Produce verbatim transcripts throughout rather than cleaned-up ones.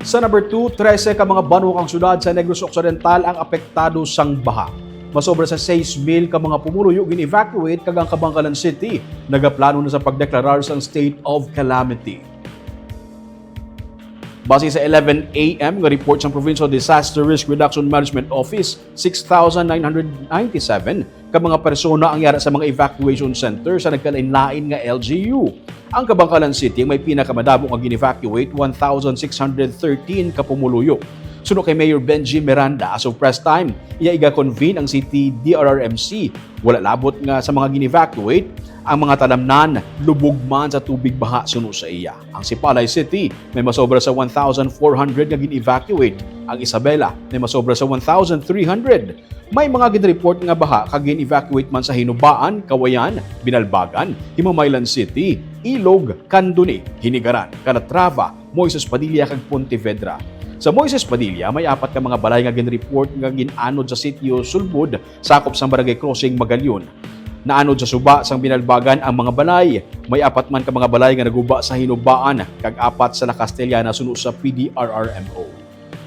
Sa number two, trese ka mga banwa kang syudad sa Negros Occidental ang apektado sang baha. Masobra sa sais mil ka mga pumuluyo gin-evacuate, kag ang Kabankalan City nagaplano na sa pagdeklarar sang state of calamity. Base sa eleven A M nga report sang Provincial Disaster Risk Reduction Management Office, six thousand nine hundred ninety-seven ka mga persona ang yara sa mga evacuation center sa nagkalain-lain nga L G U. Ang Kabankalan City ang may pinakamadamo nga gin-evacuate, one thousand six hundred thirteen ka pumuluyo. Suno kay Mayor Benji Miranda, as of press time, iya iga-convene ang City D R R M C. Wala labot nga sa mga gin-evacuate ang mga talamnan, lubog man sa tubig baha, suno sa iya. Ang Sipalay City may masobra sa one thousand four hundred nga gin-evacuate. Ang Isabela may masobra sa one thousand three hundred. May mga gin-report nga baha kag gin-evacuate man sa Hinubaan, Kawayan, Binalbagan, Himamaylan City, Ilog, Candoni, Hinigaran, Calatrava, Moises Padilla kag Pontevedra. Sa Moises Padilla, may apat ka mga balay nga gin-report nga gin-anod sa sitio Sulbud, sakop sang Barangay Crossing, Magallon. Naanod sa suba sang Binalbagan ang mga balay. May apat man ka mga balay nga naguba sa Hinubaan, kag apat sa La Castellana, suno sa P D R R M O.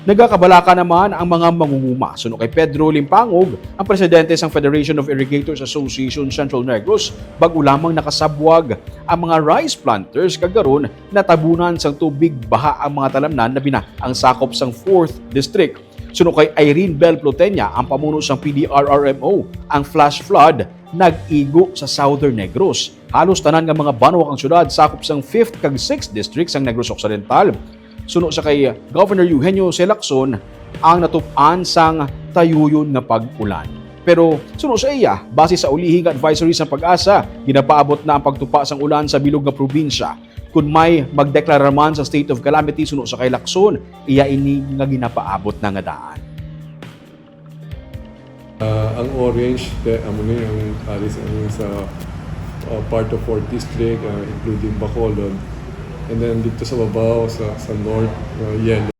Nagakabalaka naman ang mga mangunguma. Suno kay Pedro Limpangog, ang presidente sang Federation of Irrigators Association Central Negros, bag-o lamang nakasabwag ang mga rice planters, kag karon natabunan sang tubig baha ang mga talamnan, labi na ang sakop sang fourth District. Suno kay Irene Bell Plutenia, ang pamuno sang P D R R M O, ang flash flood nag-igo sa Southern Negros. Halos tanan nga mga banwa kang syudad sakop sang fifth kag sixth District sang Negros Occidental, suno sa kay Governor Eugenio C. Lacson, ang natup-an sang tayuyon nga pag-ulan. Pero suno sa iya, base sa ulihi nga advisory sang PAGASA, ginapaabot na ang pagtupa sang ulan sa bilog nga probinsya. Kon may magdeklara man sa state of calamity, suno sa kay Lacson, iya ini nga ginapaabot na nga daan. Ah, ang orange, te, amo ni ang alis ang sa ah, part of fourth District, ah, including Bacolod. And then dito sa babaw, sa, sa north, ah, yellow.